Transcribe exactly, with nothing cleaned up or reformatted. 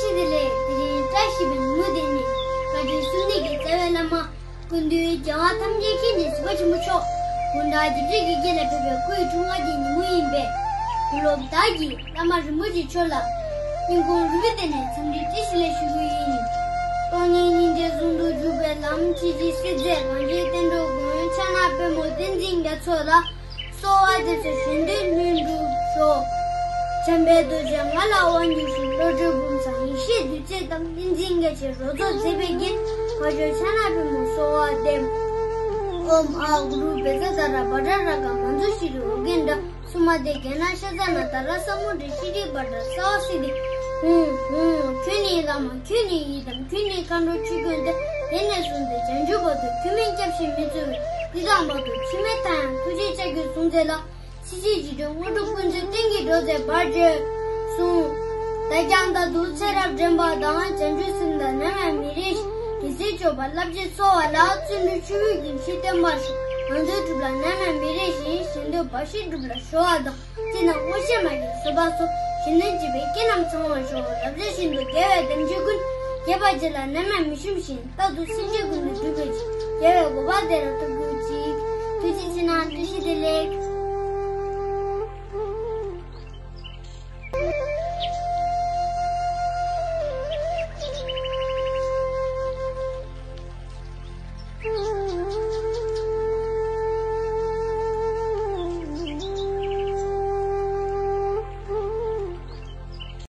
ཕྱི་དེ་ལས་དེ་རིང་བཀྲ་ཤིས་པའི་ཉིན་མོ་དེ་ནི་བཀའ་དྲིན་གསུམ་ལྡན་གྱི་རྩ་བའི་བླ་མ་སྐུ་མདུན་རྒྱལ་བ་ཐམས་ཅད་མཁྱེན་ཅིང་གཟིགས་པ་ཆེན་པོ་མཆོག་དགུང་གྲངས་བརྒྱད་ཅུ་གི་རྒྱུད་ལ་ཕེབས་པའི་སྐུའི་འཁྲུངས་སྐར་གྱི་ཉིན་མོ་ཡིན་པས། དགུང་སློབ་བདག་གིས་བླ་མ་རིན་པོ་ཆེ་མཆོག་ལ་སྙིང་ཁུང་རུས་པའི་གཏིང་ནས་འཚམས་འདྲི་བཀྲ་ཤིས་བདེ་ལེགས་ཞུ་རྒྱུ་ཡིན། སྟོང་ཉིད་སྙིང་རྗེ་ཟུང་དུ་འཇུག་པའི་ལམ། ཕྱིན་ཅི་སྲིད་མཛད་རང་རྒྱལ་བསྟན་འགྲོ་མགོན། ཕྱག་ན་པདྨོ་བསྟན་འཛིན་རྒྱ་མཚོ་ལ། གསོལ་བ་འདེབས་སོ་གཞན་དོན་ལྷུན་གྲུབ་ཤོག། འཇམ་དཔལ་རྡོ་རྗེ་ང་ལ་དབང་བསྒྱུར་ཞིང་། བློ་གྲོས་བུམ་བཟང་ཡེ་ཤེས་བདུད་རྩི་དང་། བསྟན་འཛིན་རྒྱ་ཆེ་རོལ་རྩེད་མཛད་པའི་རྒྱན། བཀའ་ཆོས་ཕྱག་ན་པདྨོ་གསོལ་བ་འདེབས། ཨོཾ་ཨཱཿ་གུ་རུ་བཛྲ་ཏཱ་ར་བཛྲ་རཀྵ་མཉྫུ་ཤྲཱི་ཨོ་རྒྱན་ཏྲ། སུ་མ་ཏི་ག་ན་ཤ་ཙ་ན་ད་ར་ས་མུ་དྲ་ཤྲཱི་བྷ་དྲ་སྭ་བྷཱ་སིདྡྷི། ཧཱུྃ་ཧཱུྃ། ཁྱོད་ནི་བླ་མ་ཁྱོད་ནི་ཡི་དམ། ཁྱོད་ནི་མཁའ་འགྲོ་ཆོས་སྐྱོང་སྟེ། དེང་ནས་བཟུང་སྟེ་བྱང་ཆུབ་བར་དུ་ཁྱོད་མིན་སྐྱབས་ཤིང་མི་འཚོལ་བའི། འདི་དང་བར་དུ་འཆི་མེད་མཐའ་ཡང་ཐུགས་རྗེའི་ཕྱག་རྒྱས་ཟུང་འབྲེལ་ལ། སྲིད་ཞིའི་འཇིག་རྟེན་དངོས་གྲུབ་ཀུན་བཙལ་གཏན་གྱི་འགྲོ་མཛད་བར་བྱོན་གསུངས། བདག་ཀྱང་ད་དུང་ཚེ་རབས་འདྲེན་པ་དང་། བྱང་ཆུབ་སེམས་དང་ནམ་ཡང་མི་རིང་ཞིང་། དེ་ཚེ་སྐྱོབ་པ་བསླབ་བྱའི་འཚོ་བ་ལ། བརྩོན་འགྲུས་ཆུ་བོའི་རྒྱུན་བཞིན་བརྟན་པར་ཤོག། ང་ཚོའི་སྒྲུབ་ལ་ནམ་ཡང་མི་རིང་ཞིང་། གཞན་དོན་འབའ་ཞིག་སྒྲུབ་ལ་གཞོལ་བ་དང་། སྤྱིར་ན་མངོན་ཤེས་མ་སྐྱེས་བཟོད་པ་སོགས། གཞན་དོན་བྱེད་པའི་སྐྱེས་རྣམས་ཚང་བར་ཤོག། བསླབ་བྱ་བཞིན་དུ་དགེ་བའི་དམ་ཆོས་ཀུན། དགེ་བ་རྗེས་ལ་ནམ་ཡང་མི་ཞུམ་ཞིང་། རྟག་ཏུ་སེམས་ཅན་ཀུན་ལ་སྒྲུབ་པའི་ཕྱིར། དགེ་བའི་གོ་འཕང་དེ་རང་ཐོབ་གྱུར་ཅིག། ཐུགས་རྗེ་ཆེ་གནང་། བཀྲ་ཤིས་བདེ་ལེགས།